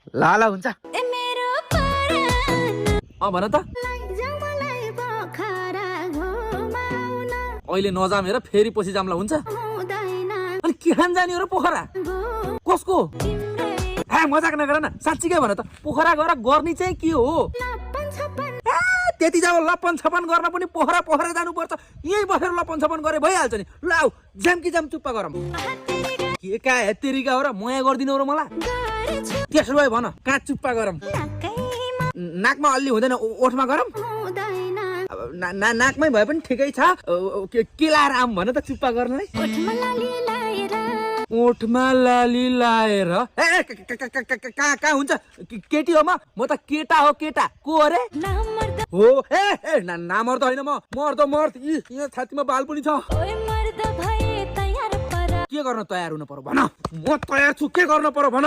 ल ल हुन्छ भन त अहिले नजामेर फेरि पछि जाम्ला हुन्छ अनि के खान जाने हो र पोखरा कसको मजाक नगर न साँच्चीकै भन त पोखरा गएर गर्ने चाहिँ के हो त्यति जब लपन छपन गर्न पनि पोखरा पोखरा जानुपर्छ यही बसेर लपन छपन गरे भइहाल्छ नि लाउ ज्याम कि ज्याम चुप्पा गरम के का हेतेरिका हो र मया गरिदिनु र मलाई त्यसो भए भन कहाँ चुप्पा गरम नाकमा अल्ली हुँदैन ओठमा गरम नाकमै भए पनि ठिकै छ के लाएर आम भन त चुप्पा गर्नलाई ओठमा लाली लाएर कहाँ हुन्छ केटी हो म त केटा हो केटा को अरे हो नामर्द होइन म मर्द यहाँ छातीमा बाल पनि छ के गर्न तयार हुनु पर्यो भन म तयार छु के गर्न पर्यो भन